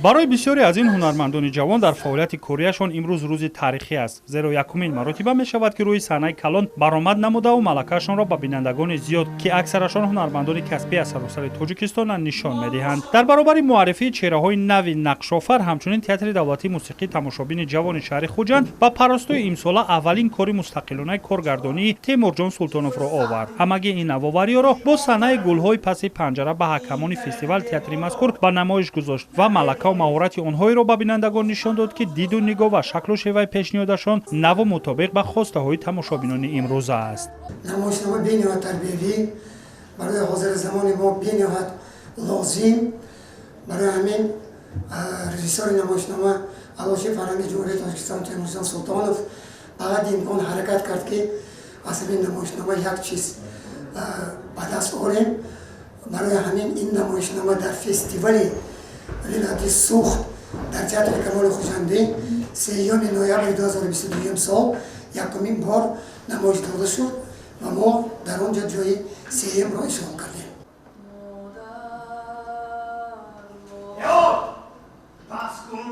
Барои бисёре аз ин ҳунармандони ҷавон дар фаъолияти кориашон имрӯз рӯзи таърихӣ аст, зеро якумин маротиба мешавад, ки рӯи саҳнаи калон баромад намудаву малакаашонро ба бинандагони зиёд, ки аксарашон ҳунармандони касбӣ аз саросари Тоҷикистонанд, нишон медиҳанд. Дар баробари муаррифии чеҳраҳои нави нақшофар, ҳамчунин Театри давлатии мусиқии тамошобини ҷавони шаҳри Хуҷанд ба Парастӯи имсола аввалин кори мустақилонаи коргардонии Темурҷон Султоновро овард. Ҳамагӣ ин навовариёро бо саҳнаи «Гулҳои паси панҷара» ба ҳакамони фестивал театри мазкур ба намоиш гузошт ва малакаву маҳорати онҳоеро ба бинандагон нишон дод, ки диду нигоҳ ва шаклу шеваи пешниҳодашон наву мутобиқ ба хостаҳои тамошобинони имрӯза аст. Намоишнома бениҳоят тарбиявӣ, барои ҳозири замони мо бениҳоят лозим. Барои ҳамин режиссёри намоишнома, Аълочии фарҳанги Ҷумҳурии Тоҷикистон Темурҷон Султонов, ба ҳадди имкон ҳаракат кард, ки аз ҳамин намоишнома як чиз ба даст орем. Барои ҳамин ин намоишнома дар фестивали вилояти Суғд дар Театри Камоли Хуҷандӣ 3 ноябри 2022 сол якумин бор намоиш дода шуд ва мо дар он ҷо ҷои сеюмро ишғол кардем.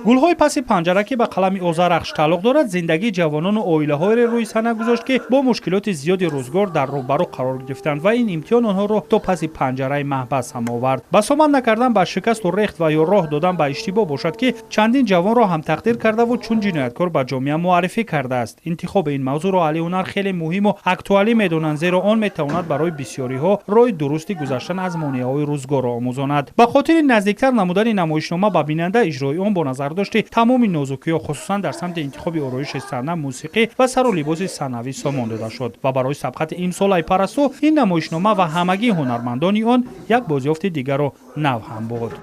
«Гулҳои паси панҷара», ки ба қалами Озарахш тааллуқ дорад, зиндагии ҷавонону оилаҳоеро рӯи саҳна гузошт, ки бо мушкилоти зиёди рӯзгор дар рӯбарӯ қарор гирифтанд ва ин имтиҳон онҳоро то паси панҷараи маҳбас ҳам овард. Басомад накардан ба шикасту рехт ва ё роҳ додан ба иштибоҳ бошад, ки чандин ҷавонро ҳамтақдир кардаву чун ҷинояткор ба ҷомеа муаррифӣ кардааст. Интихоби ин мавзӯъро аҳли ҳунар хеле муҳиму актуалӣ медонанд, зеро он метавонад барои бисёриҳо роҳи дурусти гузаштан аз монеаҳои рӯзгорро омӯзонад. Ба хотири наздиктар намудани намоишнома ба бинанда, иҷрои он бо назардошти тамоми нозукиҳо, хусусан дар самти интихоби ороиши саҳна, мусиқӣ ва сару либоси саҳнавӣ сомон дода шуд ва барои сабқати имсолаи Парасту ин намоишнома ва ҳамагии ҳунармандони он як бозёфти дигару нав ҳам буд.